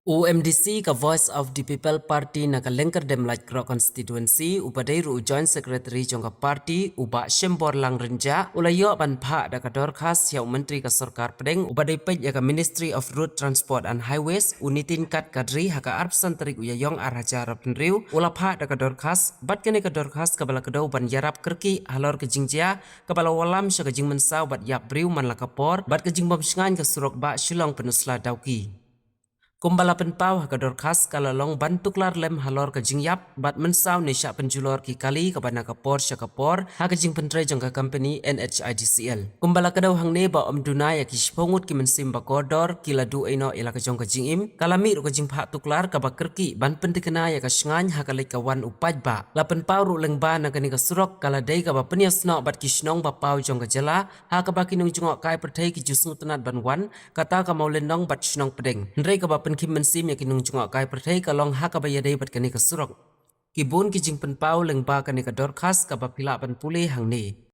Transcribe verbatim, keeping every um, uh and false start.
U MDC ka Voice of the People Party na ka Lyngkyrdem Laitkroh Constituency, uba dei ruh u Joint Secretary jong ka party, u Bah Shemborlang Rynjah, u la ïoh ban phah da ka dorkhas ïa u Myntri ka Sorkar Pdeng, uba dei peit ïa ka Ministry of Road Transport and Highways, u Nitin Gadkari, ha ka arphew san tarik u Ïaïong arhajar arphew hynriew, u la phah da ka dorkhas, bad kane ka dorkhas kaba la kdew ban ïarap kyrkieh halor ka jingjia kaba la wallam sha ka jingmynsaw bad ïap briew man la ka por, bad ka jingbym shngaiñ ka surok bah Shillong Pynursla Dawki. Kumba la pynpaw ha ka dorkhas, ka la long ban tuklar lem halor ka jingïap bad mynsaw ne shah pynjulor ki kali kaba na ka por sha ka por ha ka jingpyntrei jong ka company NHIDCL. Kumba la kdew hangne ba ym duna ïa ki shiphew ngut ki mynsiem ba kordor ki la duh ei noh ïa la ka jong ka jingim, ka la mih ruh ka jingphah tuklar kaba kyrkieh ban pyntikna ïa ka shngaiñ ha ka leit ka wan u paidbah. La pynpaw ruh lyngba na kane ka surok ka la dei kaba pynïasnoh bad ki shnong ba paw jong ka jylla, ha kaba ki nongjngohkai pyrthei ki ju sngewtynnad ban wan, kata ka Mawlynnong bad Shnong Pdeng. Hynrei kaba pynkhim mynsiem ïa ki nongjngohkai pyrthei ka long ha kaba ïadei bad kane ka surok. Ki bun ki jingpynpaw lyngba kane ka dorkhas kaba phi lah ban pule hangne.